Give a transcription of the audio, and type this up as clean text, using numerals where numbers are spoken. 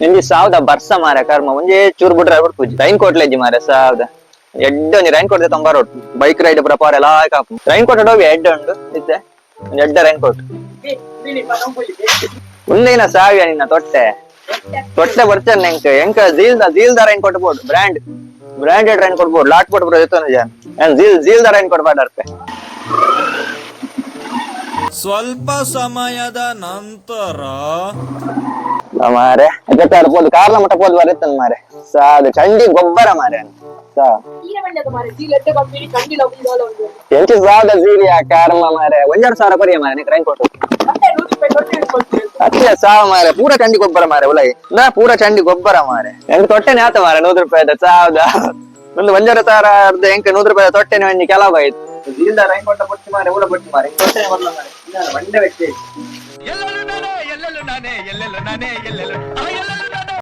ನಿಂಜಿ ಸಾವ್ದ ಬರ್ಸ ಮಾರೆ ಕರ್ಮ ಒಂಜೇ ಚೂರು ಬಿಡ್ರೆ ಬಿಡ್ಪುಜಿ. ರೈನ್ ಕೋಟ್ ಲೆಜ್ಜಿ ಮಾರೆ ಸಾವ್ದ. ಎಡ್ಡೆ ಒಂಜಿ ರೈನ್ ಕೋಟ್ ತೊಂಬರೋಟ್ ಬೈಕ್ ರೈಡ್ ಪೂರ ಪೋರೆ ಲಾಯ್ಕ್ ಆಪು. ರೈನ್ ಕೋಟ್ ಡೋವಿ ಎಡ್ಡೆ ಉಂಡು ಇತ್ತೆ. ಒಂಜಿ ಎಡ್ಡೆ ರೈನ್ ಕೋಟ್. ಉಂದೇನ ಸಾವಿಯ ನಿನ್ನ ತೊಟ್ಟೆ ತೊಟ್ಟೆ ಬರ್ತಾನೆ ಎಂಕ್ ಎಂಕ ಜೀಲ್ದ ಜೀಲ್ದ ರೈನ್ ಕೋಟ್ ಬೋಡು. ಬ್ರ್ಯಾಂಡ್ ಬ್ರಾಂಡೆಡ್ ರೈನ್ ಕೋಟ್ ಬೋಡು. ಲಾಟ್ ಕೋಟ್ ಪೂರ ದೆತ್ತೊಂದು ಜಾನ್ ಏನ್ ಜೀಲ್ ಜೀಲ್ದ ರೈನ್ ಕೋಟ್ ಪಾಡರ್ಪೆ. ಸ್ವಲ್ಪ ಸಮಯದ ನಂತರ ಮಾರೆ ಎತ್ತತ್ತಾರ ಪೋದು ಕಾರ್ಲ ಮಟ್ಟ ಪೋದು ಬರೆತ್ತನ್ ಮಾರೆ. ಸಾದು ಚಂಡಿ ಗೊಬ್ಬರ ಮಾರೆ ಸಾ. ಎಂಚ ಸಾದ ಜೀರಿಯ ಕಾರ್ಮ ಮಾರೆ. 1,500 ಕೊರಿಯ ಮಾರೆ ನಿಕ್ ರೈನ್ ಕೋಟ್. ಅತ್ತೆ ಸಾವ ಮಾರೆ, ಪೂರ ಚಂಡಿ ಗೊಬ್ಬರ ಮಾರೆ. ಉಲೈ ಇಂದಾ ಪೂರ ಚಂಡಿ ಗೊಬ್ಬರ ಮಾರೆ. ಎಂಕ್ ತೊಟ್ಟೆನೆ ಆತ ಮಾರೆ 100 ರೂಪಾಯಿದ ಸಾವ್ದ. ಒಂದು 1,500 ಅರ್ಧ ಎಂಕ್ 100 ರೂಪಾಯಿದ ತೊಟ್ಟೆನೆ ಒಂಜಿ ಕೆಲವು ಆಯ್ತು. ಜೀಲ್ದ ರೈನ್ ಕೋಟ ಬೊಚ್ಚು ಮಾರೆ, ಊರ ಬೊಚ್ಚು ಮಾರೆ. ತೊಟ್ಟೆನೆ ಬರ್ಲ ಮಾರೆ. ಇಂದಾನ ಬಂಡೆ ಬೆಚ್ಚ. ಎಲ್ಲೆಲ್ಲೂ ನಾನೇ, ಎಲ್ಲೆಲ್ಲೂ ನಾನೇ, ಎಲ್ಲೆಲ್ಲೂ ನಾನೇ, ಎಲ್ಲೆಲ್ಲೂ ಆ, ಎಲ್ಲೆಲ್ಲೂ.